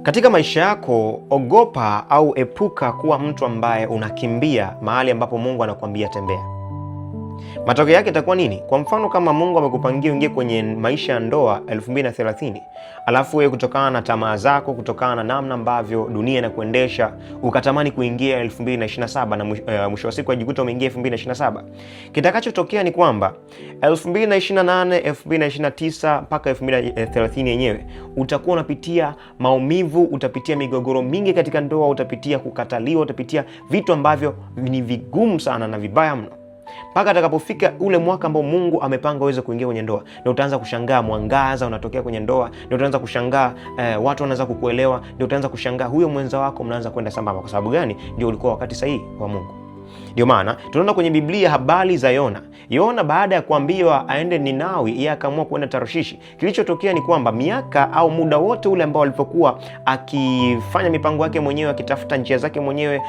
Katika maisha yako, ogopa au epuka kuwa mtu ambaye unakimbia mahali ambapo Mungu anakuambia tembea. Matokeo yake itakuwa nini? Kwa mfano, kama Mungu amekupangia uingie kwenye maisha ya ndoa 2030, alafu wewe kutokana na tamaa zako, kutokana na namna ambavyo dunia inakuendesha, ukatamani kuingia 2027 na mwisho wa siku ajikuta umeingia 2027. Kitakachotokea ni kwamba 2028, 2029 mpaka 2030 yenyewe utakuwa unapitia maumivu, utapitia migogoro mingi katika ndoa, utapitia kukataliwa, utapitia vitu ambavyo ni vigumu sana na vibaya mno mpaka atakapofika ule mwaka ambao Mungu amepanga uweze kuingia kwenye ndoa, na utaanza kushangaa mwangaza unatokea kwenye ndoa, ndio utaanza kushangaa watu wanaanza kukuelewa, ndio utaanza kushangaa huyo mwenza wako mnaanza kwenda sambamba. Kwa sababu gani? Ndio ulikuwa wakati sahihi wa Mungu. Ndio maana tunaona kwenye Biblia habari za Yona. Yona baada ya kuambiwa aende Ninawi, yeye akaamua kuenda Tarshishi. Kilichotokea ni kwamba miaka au muda wote ule ambao alipokuwa akifanya mipango yake mwenyewe, akitafuta njia zake mwenyewe,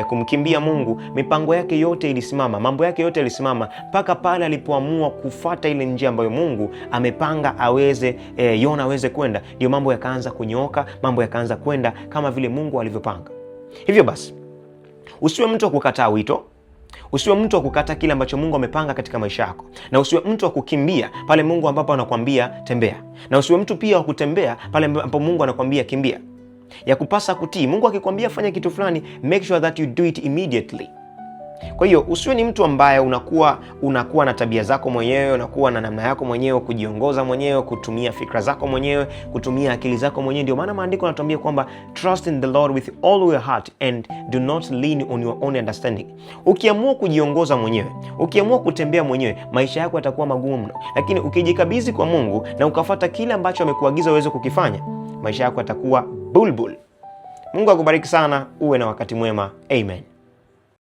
kumkimbia Mungu, mipango yake yote ilisimama, mambo yake yote yalisimama mpaka pale alipoamua kufata ile njia ambayo Mungu amepanga aweze, Yona aweze kwenda, ndio mambo yakaanza kunyooka, mambo yakaanza kwenda kama vile Mungu alivyopanga. Hivyo basi usiwe mtu wa kukataa wito, usiwe mtu wa kukataa kile ambacho Mungu amepanga katika maisha yako, na usiwe mtu wa kukimbia pale Mungu ambapo anakuambia tembea, na usiwe mtu pia wa kutembea pale ambapo Mungu anakuambia kimbia. Ya kupasa kutii. Mungu akikwambia fanya kitu fulani, make sure that you do it immediately. Kwa hiyo usiwe ni mtu ambaye unakuwa na tabia zako mwenyewe, unakuwa na namna yako mwenyewe, kujiongoza mwenyewe, kutumia fikra zako mwenyewe, kutumia akili zako mwenyewe. Ndio maana maandiko yanatuambia kwamba trust in the Lord with all your heart and do not lean on your own understanding. Ukiamua kujiongoza mwenyewe, ukiamua kutembea mwenyewe, maisha yako yatakuwa magumu mno, lakini ukijikabidhi kwa Mungu na ukafuata kile ambacho amekuagiza uweze kukifanya, maisha yako yatakuwa bulbul. Mungu akubariki sana, uwe na wakati mwema. Amen.